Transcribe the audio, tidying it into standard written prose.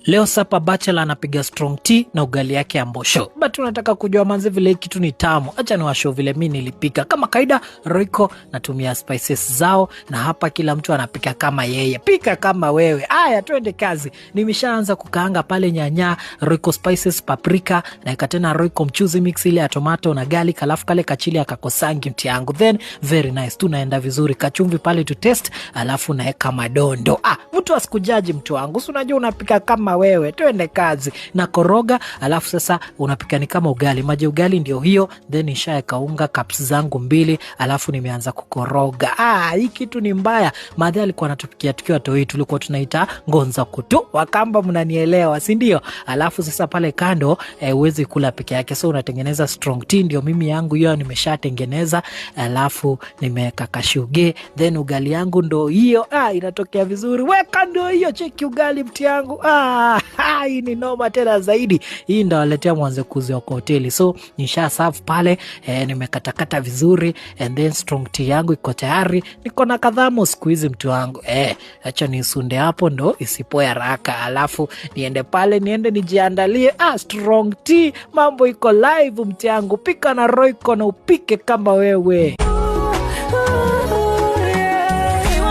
Leo supper bachelor anapiga strong tea na ugali yake ya mbosho, but unataka kujua manze vile hii kitu ni tamu. Acha niwashow vile mi nilipika. Kama kawaida, Royco natumia spices zao, na hapa kila mtu anapika kama yeye. Pika kama wewe. Aya, twende kazi. Nimeshaanza kukaanga pale nyanya, Royco spices, paprika, naeka tena Royco mchuzi mix ile ya tomato na garlic, alafu kale kachili akakosangi mti yangu, then very nice, tunaenda vizuri, kachumvi pale to taste, alafu naeka madondo. Ah, mtu asikujaji mtu wangu, si unajua unapika kama wewe. Twende kazi na koroga, alafu sasa unapika ni kama ugali, maji ugali ndio hiyo, then nishaeka unga cups zangu mbili, alafu nimeanza kukoroga. Ah, hii kitu ni mbaya. Madhe alikuwa anatupikia tukiwa toi, tulikuwa tunaita ngonza kutu, Wakamba mnanielewa, si ndio? Alafu sasa pale kando huwezi kula peke yake, so unatengeneza strong tea, ndio mimi yangu hiyo nimeshatengeneza, alafu nimeweka kashuge, then ugali yangu ndo hiyo. Ah, inatokea vizuri, weka ndo hiyo, cheki ugali mti yangu. Ah, hii ni noma tena zaidi. Hii ndo waletea mwanze kuuziwa kwa hoteli, so nisha serve pale nimekatakata vizuri and then strong tea yangu iko tayari. Niko na kadhamo siku hizi mtu wangu acha nisunde hapo ndo isipoe haraka, alafu niende pale niende nijiandalie strong tea. Mambo iko live mti yangu, pika na Royco na upike kama wewe.